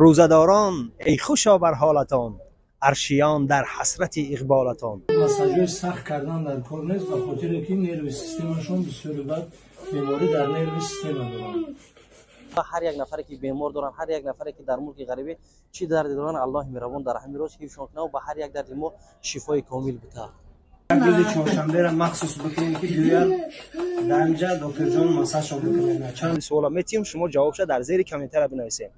Рӯзадорон эй хушо бар ҳолатон, аршиён дар ҳасрати иқболатон. Массажҳои сахт кардан дар кор нест, ба хотире ки нерви системашон бисёри бад беморӣ дар нерви система доранд. Ҳар як нафаре ки бемор доранд, ҳар як нафаре ки дар мулки ғарибӣ чӣ дарде доранд, Аллоҳи меҳрабон дар ҳамин рӯз ҳифзшон кунад ва ба ҳар як дарди мо шифои комил бита. Рӯзи чоршанберо махсус бикунем, ки биёяд дар инҷа докторҷон массажшон бикунем. Чанд суола метиҳем, шумо ҷавобша дар зери комментария бинависем.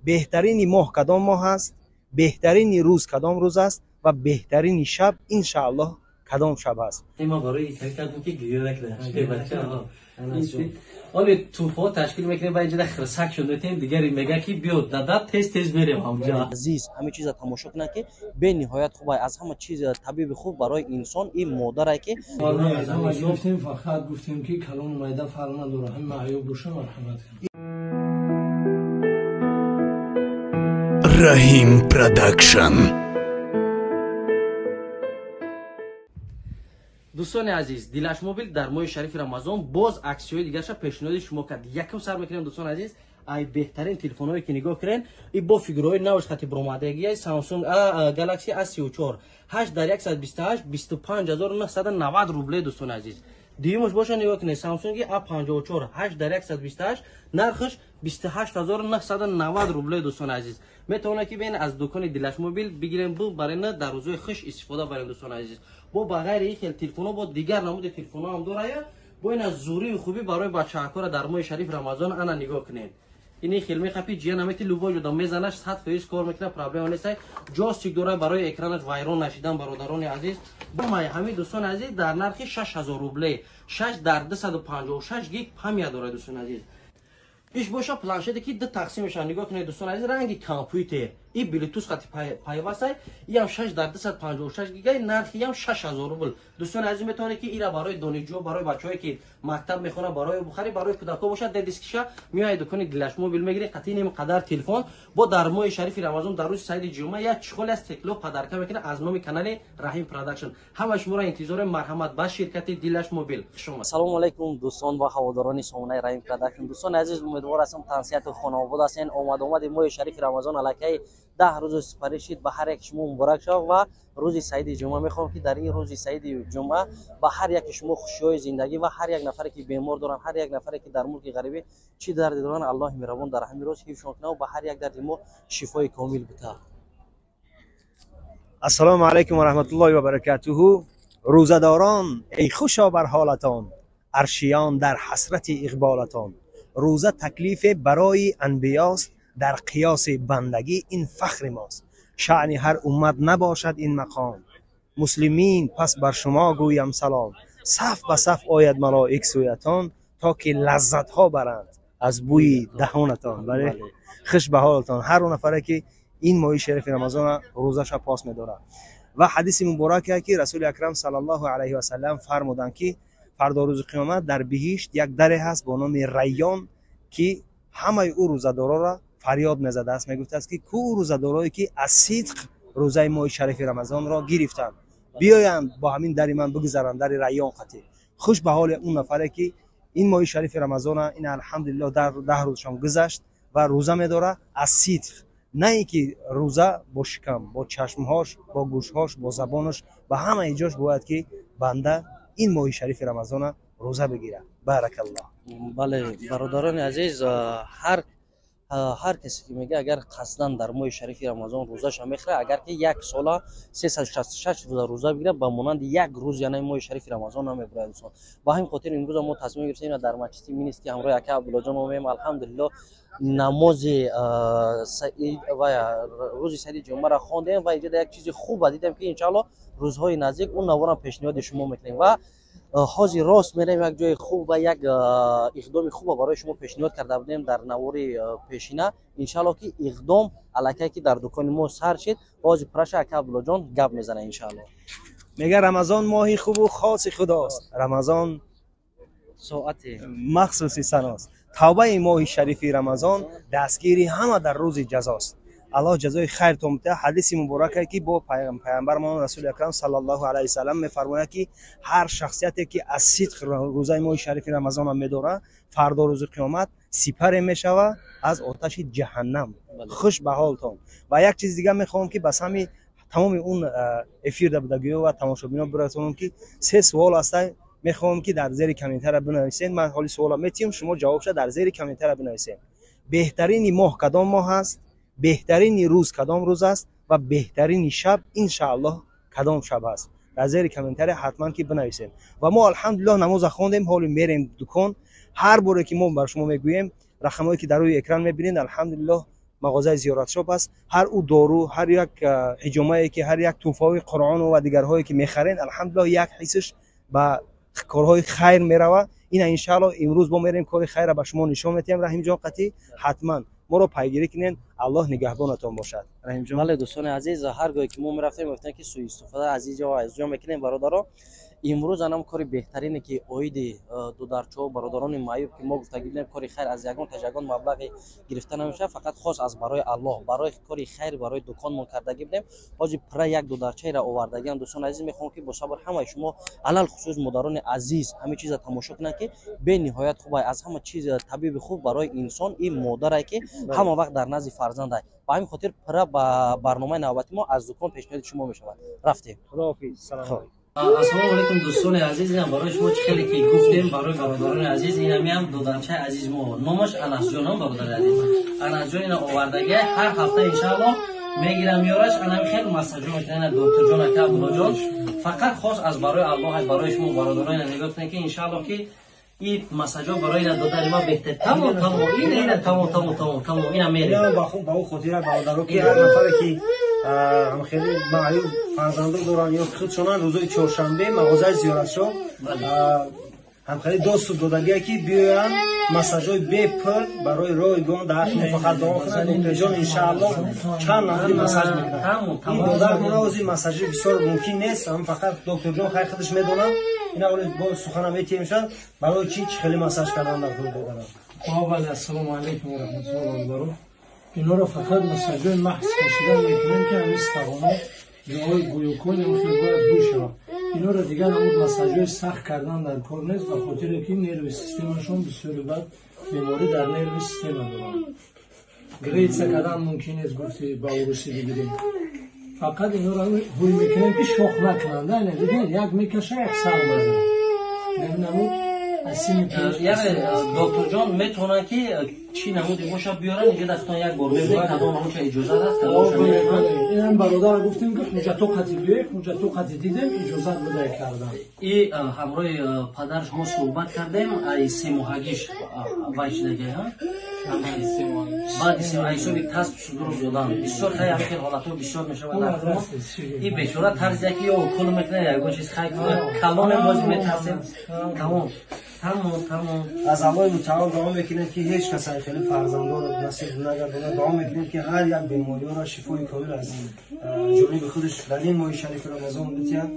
Беҳтарини моҳ кадом моҳ аст? Беҳтарини рӯз кадом рӯз аст? Ва беҳтарини шаб иншааллоҳ кадом шаб аст? Ма барои кардем, ки гиря накунад бача. Оли туҳфаҳо ташкил мекунем ва инҷа хирсак шуд метем, дигаре мега, ки биё дада, тез тез мерем ҳамҷа. Азиз, ҳамин чиза тамошо кунад, ки бениҳоят хуб. Аз ҳама чиз табиби хуб барои инсон ин модаре ки гирифтем, фақат гуфтем, ки калону майда фарқ надорад, ҳама маъюб боша, марҳамат. Раҳим Продакшн. Дӯстони азиз, Дилаш Мобил дар моҳи шарифи Рамазон боз аксияҳои дигарша пешниҳоди шумо кард. Якум сар мекунем, дӯстони азиз, ай беҳтарин телефонҳое, ки нигоҳ кунед, и бо фигураҳои навш хати баромадагии Samsung Galaxy A34, 8 дар 128, 25 990 рубле, дӯстони азиз. Дуюмаш боша, нигоҳ кунед, Samsung A54, 8 дар 128, нархаш 28 990 рубле. Дӯстони азиз, метавонед, ки бин аз дукони Дилаш Мобил бигирем, бу барои на дар рӯзҳои хуш истифода барем. Дӯстони азиз, бо ба ғайри ин хел телефонҳо бо дигар намуди телефонҳо ҳам дорая. Бо ин аз зурии хубӣ барои бачаҳакора дар моҳи шариф Рамазон, ана нигоҳ кунед, ини хел мехапи, ҷия намети, любой ҷода мезанаш, 100% кор мекунад, проблема нест. Ҷойстик дорад барои экранаш вайрон нашидан. Бародарони азиз, май ҳамин, дӯстони азиз, дар нархи 6000 рубле, 6 дар 256 гиг память дорад. Дӯстони азиз, иш боша планшете, ки ду тақсим мешавад. Нигоҳ кунед, дӯстони азиз, ранги компютер, и блютуз хати пайвастай, иам 6 дар 256 гигай, нархи ям 6000 рубл. Дӯстони азиз, метавонед, ки ира барои донишҷӯ, барои бачаҳое, ки мактаб мехонанд, барои бухарӣ, барои кӯдакҳо бошад, дискиша меояд, дукони Дилаш Мобил мегиред. Қатъи ним қадар телефон бо дар моҳи шарифи Рамазон, дар рӯзи саиди ҷумъа як чехоли аз стекло подарка мекунад аз номи канали Раҳим Продакшн. Ҳама шуморо интизорем, марҳамат ба ширкати Дилаш Мобил. Хуш омад. Ассалому алайкум, дӯстон ва ҳаводорони сомонаи Раҳим Продакшн. Дӯстони азиз, умедвор ҳастам, тансиҳату хонаобод ҳастен. Омад-омади моҳи шарифи Рамазон аллакай 10 рӯзу сипарӣ шид. Ба ҳар яки шумо муборак шавад ва рӯзи саиди ҷумъа мехоҳам, ки дар ин рӯзи саиди ҷумъа ба ҳар яки шумо хушиҳои зиндагӣ ва ҳар як нафаре, ки бемор доранд, ҳар як нафаре, ки дар мулки ғарибӣ чӣ дарде доранд, Аллоҳи меҳрабон дар ҳамин рӯз ҳифзшон кунад ва ба ҳар як дарди мо шифои комил бита. Ассалому алайкум ва раҳматуллоҳи ва баракатуҳу. Рӯзадорон эй хушо бар ҳолатон, аршиён дар ҳасрати иқболатон. Рӯза таклифе барои анбиёст, дар қиёси бандагӣ ин фахри мост. Шаъни ҳар уммат набошад ин мақом. Муслимин, пас бар шумо гӯям салом. Саф ба саф ояд малоик сӯятон, то ки лаззатҳо баранд аз бӯи даҳонатон. Бале, хуш ба ҳолатон ҳар он нафаре, ки ин моҳи шарифи Рамазона рӯзаша пос медорад. Ва ҳадиси мубораке, ки Расули акрам саллаллоҳу алайҳи васаллам фармуданд, ки фардо рӯзи қиёмат дар биҳишт як даре ҳаст бо номи Райён, ки ҳамаи ӯ рӯзадорора фарёд мезадааст, мегуфтааст, ки ку рӯзадорое, ки аз сидқ рӯзаи моҳи шарифи Рамазонро гирифтанд, биёянд, бо ҳамин дари ман бигузаранд, дари Райён қатӣ. Хуш ба ҳоли он нафаре, ки ин моҳи шарифи Рамазона, ин алҳамдулиллоҳ, 10 рӯзшон гузашт ва рӯза медорад аз сидқ, на ин ки рӯза бо шикам, бо чашмҳош, бо гӯшҳош, бо забонаш, ба ҳамаи ҷош бояд, ки банда ин моҳи шарифи Рамазона рӯза бигирад. Баракаллоҳ. Бале, бародарони азиз, ҳар касе ки мега, агар қасдан дар моҳи шарифи Рамазон рӯзаша мехӯрад, агар ки як сола 366 рӯза рӯза бигирад, ба монанди як рӯз, яъне моҳи шарифи Рамазон, намебурад, инсон. Ба ҳамин хотир имрӯза мо тасмим гирифтем, дар масҷиди Минский ҳамроҳи ака Абдуллоҷон омем. Алҳамдулилло, намози ва рӯзи саиди ҷумъаро хондем ва инҷо як чизи хуба дидем, ки иншаалло рӯзҳои наздик он наворам пешниҳоди шумо мекунем. Ва ҳозир рост мерем як ҷои хуб ва як иқдоми хуба барои шумо пешниҳод карда будем дар навори пешина. Иншаалло, ки иқдом аллакай ки дар дукони мо сар шид, ҳозир праша ака Абдуллоҷон гап мезана, иншаалло. Мега, Рамазон моҳи хубу хоси худост, Рамазон соати махсуси саност. Тавбаи моҳи шарифи Рамазон дастгири ҳама дар рӯзи ҷазост. Аллоҳ ҷазои хайртон бидиҳад. Ҳадиси мубораке, ки бо пайғамбармон Расули акрам саллаллоҳу алайҳи васаллам мефармояд, ки ҳар шахсияте, ки аз сидқ рӯзаи моҳи шарифи Рамазонро медорад, Фардо рӯзи қиёмат сипаре мешава аз оташи ҷаҳаннам. Хуш ба ҳолтон. Ва як чиз дига мехоҳам, ки ба сами тамоми он эфирда будагиё ва тамошобино бирасонам, ки се суол ҳаста, мехоҳам, ки дар зери комментария бинависед. Ман ҳоли суола метиҳам, шумо ҷавобша дар зери комментария бинависед. Беҳтарини моҳ кадом моҳ аст, беҳтарини рӯз кадом рӯз аст ва беҳтарини шаб, иншааллоҳ, кадом шаб аст? Дар зери комментария ҳатман ки бинависед. Ва мо, алҳамдулиллоҳ, намоза хондем, ҳоли мерем дукон. Ҳар боре ки мо бар шумо мегӯем, рақамҳое ки дар рӯи экран мебинед, алҳамдулиллоҳ, мағозаи Зиёратшоп аст. Ҳар ӯ дору, ҳар як ҳиҷомае ки, ҳар як тӯҳфаҳои Қуръону ва дигарҳое ки мехарен, алҳамдулиллоҳ, як ҳиссаш ба корҳои хайр мерава. Ина, иншааллоҳ, имрӯз мо мерем, кори хайра ба шумо нишон медиҳем. Раҳимҷон қатӣ ҳатман моро пайгирӣ кунед. Аллоҳ нигаҳбонатон бошад, Раҳимҷон. Бале, дӯстони азиз, ҳар гоҳе ки мо мерафтем, мегуфтем, ки суистифода аз ин ҷо, аз ҷо мекунем. Бародаро, имрӯз анам кори беҳтарине, ки оиди дударчаҳо, бародарони маъюб, ки мо гуфтагӣ будем, кори хайр аз ягон таш ягон маблағе гирифта намешавад, фақат хос аз барои Аллоҳ, барои кори хайр, барои дуконмон кардагӣ будем. Ҳоҷи пира як дударчаеро овардагиам. Дӯстони азиз, мехоҳам, ки бо сабр ҳамаи шумо, алалхусус модарони азиз, ҳамин чиза тамошо кунанд, ки бениҳоят хуб. Аз ҳама чиз табиби хуб барои инсон ин модарае, ки ҳама вақт дар назди фарзандай. Ба ҳамин хотир пира ба барномаи навбати мо аз дукон пешниҳоди шумо мешавад. Рафтем. Худоҳофиз, салом. Ассалому алайкум, дӯстони азиз. Инам барои шумо чӣ хеле ки гуфтем, барои бародарони азиз, инамиам дударчаи азиз мо, номаш Анасҷонам. Бародари азиз Анасҷон ина овардагия, ҳар ҳафта, иншааллоҳ, мегирам, меораш, анами хеле массажо мекунад. Ина докторҷон, ака Абдуллоҷон, фақат хос аз барои Аллоҳ, барои шумо бародарон. Ина нигоҳ кунед, ки иншааллоҳ, ки и массажо барои ина додари ма беҳтар. Тамом, тамом, ина, ина, тамом, тамом, тамом, тамом, ина мерем. Ба ӯ хотира, бародаро, ки ҳар нафаре ки хеле маъюб фарзандон доранд ё худшонанд, рӯзои чоршанбе мағозаи Зиёратшоп ҳамхеле доступ додагия, ки биёянд, массажҳои бепул барои ройгон дар ҳаққи мо фақат дуо кунанд. Докторҷон, иншааллоҳ, чанд намуди массаж мекунад. Ин додар мона массажи бисёр мумкин нест, ам фақат докторҷон хай худаш медонад. Ина оли бо сухана метиҳем шад, барои чӣ чӣ хеле массаж кардан дар кор додарам. Бале, ассалому алайкум ва раҳматуллоҳи ва баракатуҳ. Инҳоро фақат массажҳои маҳз кашидан мекунем, ки ҳамин стағоно, ҷоҳои гӯюкон хел бояд ҳуй шавад. Инҳоро дигар намуд массажҳои сахт кардан дар кор нест, ба хотире ки нерви системашон бисёри бад, беморӣ дар нерви система доранд. Греться кардан мумкин нест, гуфти ба урусӣ бигирем. Фақат инҳоро ҳуй мекунем, ки шох накунанд. Дидед, як мекаша, як сар мезанад. Намуд. Яъне, докторҷон, метавонанд, ки чӣ намуди боша биёранд инҷо, дастон як бор мебинед, кадом ҳамонча иҷозат аст? Инам бародарро гуфтем, ки ҳуҷҷато қати биёед, ҳуҷҷато қати дидем, иҷозат будай кардан. И ҳамроҳи падараш мо суҳбат кардем, ай семоҳагиш вай шидаги, баъди ҳисоби касб судур додан бисёр хай, ҳамин ҳолатҳо бисёр мешавад дар и бечора тарзе ки ё укол мекунад, ягон чиз хай калоне, боз метарсем. Тамом, тамом, тамом. Аз Аллоҳи мутаол дуо мекунем, ки ҳеҷ кас хеле фарзандонро насиб нагардонад. Дуо мекунем, ки ҳар як бемориёро шифои комил аз ҷониби худаш дар ин моҳи шарифи Рамазон битиҳад.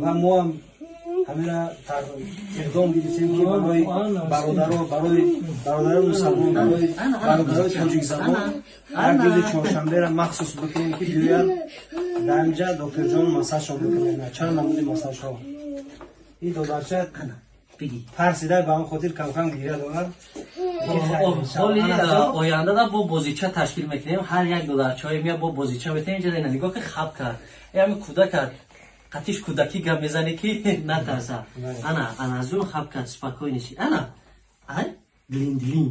Ва мо ҳам ҳамира иқдом гирифтем, ки барои бародаро, барои бародарои мусалмон, барои бародарои тоҷикзабон ҳар рӯзи чоршанбера махсус бикунем, ки биёянд дар инҷа докторҷон массажшон бикунем, чанд намуди массажҳо. Ин додарча тарсида, ба он хотир камкам гиря дорад. Ҳоли ояндада бо бозича ташкил мекунем. Ҳар як додарчаҳое меяд, бо бозича метавем. Инҷа нигоҳ, ки хаб кард, ами кӯдакат қатиш кӯдакӣ гап мезанӣ, ки натарса. Ана, ана, аз он хаб кард, спокойный ши. Ана, ай длин длин,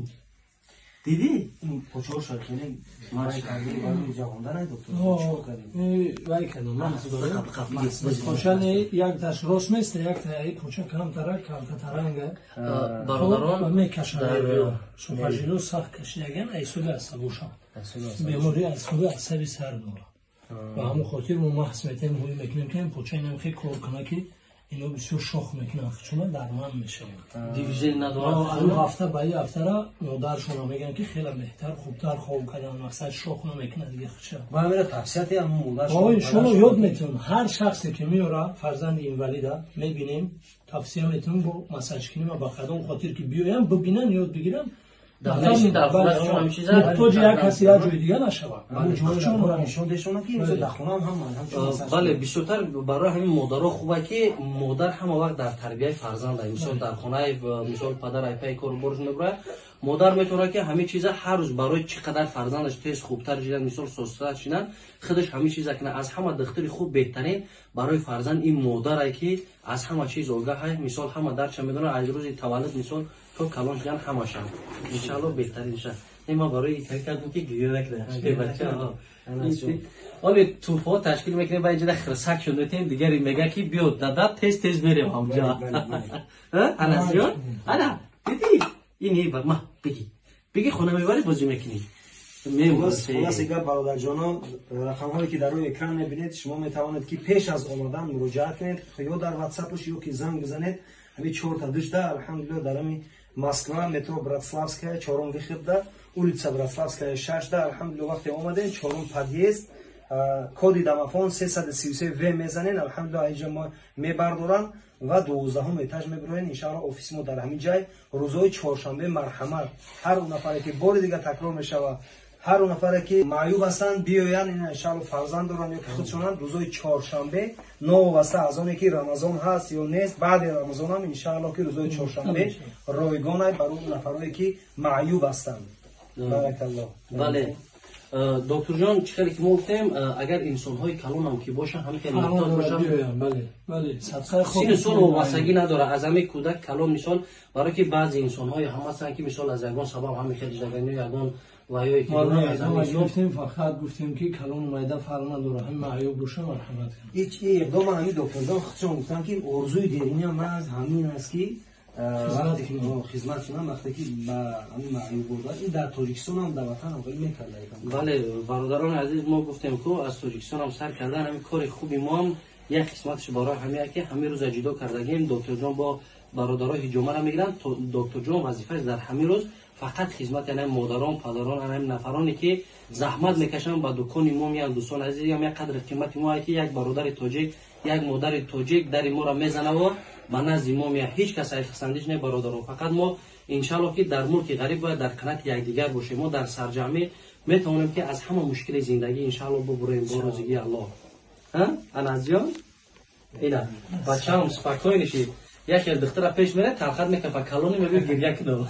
дидӣ? Почоша хеле вай кардам. Почани якташ рост места, якта поча камтара, калтатаранга. Бародарон, мекашад, сухожило сахт кашидаган, айсуби асабошам, беморӣ асаби асаби сар дорад. Ба ҳамон хотир мо маҳз метаем, ҳуй мекунем, ки поча инам хел кор кунад, ки ино бисёр шох мекунанд, чуна дарман мешаванд. Движение надорад. Ҳамин ҳафта ба ин ҳафтара модаршона мегӯянд, ки хеле беҳтар, хубтар хоб кардан, мақсад шох намекунад дига худша. Шумо ёд метавон, ҳар шахсе ки меёра фарзанди инвалида, мебинем, тавсия метавон бо массажкунӣ, ба кадом хотир ки биёянд, бибинанд, ёд бигиранд. Муҳтоҷи як каси як ҷои дига нашавад. Бале, бисёртар барои ҳамин модаро хуба, ки модар ҳама вақт дар тарбияи фарзанда. Мисол, дар хонаи, мисол, падар айпаи кору борш мебурад, модар метавонад, ки ҳамин чиза ҳар рӯз барои чӣ қадар фарзандаш тез хубтар жидан, мисол, созтар шинан, худаш ҳамин чиза кунад. Аз ҳама духтури хуб, беҳтарин барои фарзанд ин модарае, ки аз ҳама чиз огаҳ, мисол, ҳама дарча медонад, аз рӯзи таваллуд, мисол, то калон шудан ҳамаша. Иншаалло, беҳтарин ша. Не, ман барои кардам, ки гиря накунад бача. Оли туҳфаҳо ташкил мекунем ба инҷа, хирсак шуд метем, дигаре мега, ки биё, дада, тез тез мерем ҳамҷа. Анасҷон, ана диди, ини ма биги биги, хона мебарӣ, бозӣ мекунӣ. Хулоси гап, бародарҷонон, рақамҳое, ки дар рӯи экран мебинед, шумо метавонед, ки пеш аз омадан муроҷиат кунед ё дар ватсапш, ё ки занг бизанед. Ҳами чорта душта, алҳамдулилла, дар ҳами Москва, метро Братславская, чорум выход да, улица Братславская, 6 да. Алҳамдулилла, вақте омадем, чорум подъезд, коди домофон 333 в мезанен, алҳамдулилла, инҷа мо мебардоранд ва 12-ум этаж мебироен. Иншаалло, офиси мо дар ҳамин ҷай. Рӯзҳои чоршанбе марҳамат. Ҳар он нафаре ки, бори дигар такрор мешавад, ҳар он нафаре ки маъюб ҳастанд, биёянд, иншаалло, фарзанд доранд ё ки худшонанд, рӯзҳои чоршанбе, новобаста аз оне ки Рамазон ҳаст ё нест, баъди Рамазонам, иншаалло, ки рӯзҳои чоршанбе ройгонай барои нафарое ки маъюб ҳастанд. Баракалло. Бале, докторҷон, чӣ хеле ки мо гуфтем, агар инсонҳои калонам ки бошанд, ҳамин хел муҳтоҷ бошанд, сину сол вобастагӣ надорад, аз ҳамин кӯдак калон, мисол, барое ки баъзе инсонҳое ҳам ҳастанд, ки, мисол, аз ягон сабаб ҳамин хел ҷаганиё ягон ваёе ки гуфтем, фақат гуфтем, ки калону майда фарқ надорад, ҳамин маъюб боша, марҳамат. Иқдома ҳамин докторҷон худшон гуфтанд, ки орзуи дерина ман аз ҳамин аст, ки хизмат кунам, вақте ки ба ҳамин маъюб бурда. Ин дар Тоҷикистон ҳам, дар ватан ҳам хеле мекарда. Бале, бародарони азиз, мо гуфтем, ку аз Тоҷикистон ҳам сар кардан ҳамин кори хуби мо ҳам як қисматаш барои ҳамия, ки ҳамин рӯза ҷудо кардагим. Докторҷон бо бародаро ҳиҷомара мегиранд. Докторҷон вазифааш дар ҳамин рӯз фақат хизмати ана модарон, падарон, ана нафароне ки заҳмат мекашанд, ба дукони мо меянд. Дӯстон азиз, як қадри қимати мо, ки як бародари тоҷик, як модари тоҷик дари моро мезанаву ба назди мо меяд. Ҳеҷ кас айхсандиш не, бародарон. Фақат мо, иншалло, ки дар мулки ғариб бояд дар қанати якдигар бошем. Мо дар сарҷамъӣ метавонем, ки аз ҳама мушкили зиндагӣ, иншалло, бубуроем бо розигии Аллоҳ. Анасҷон, ина бачаам спокойный шид. Яке духтара пеш мерад, талхат мекунад, калони мегӯ, гиря кунам.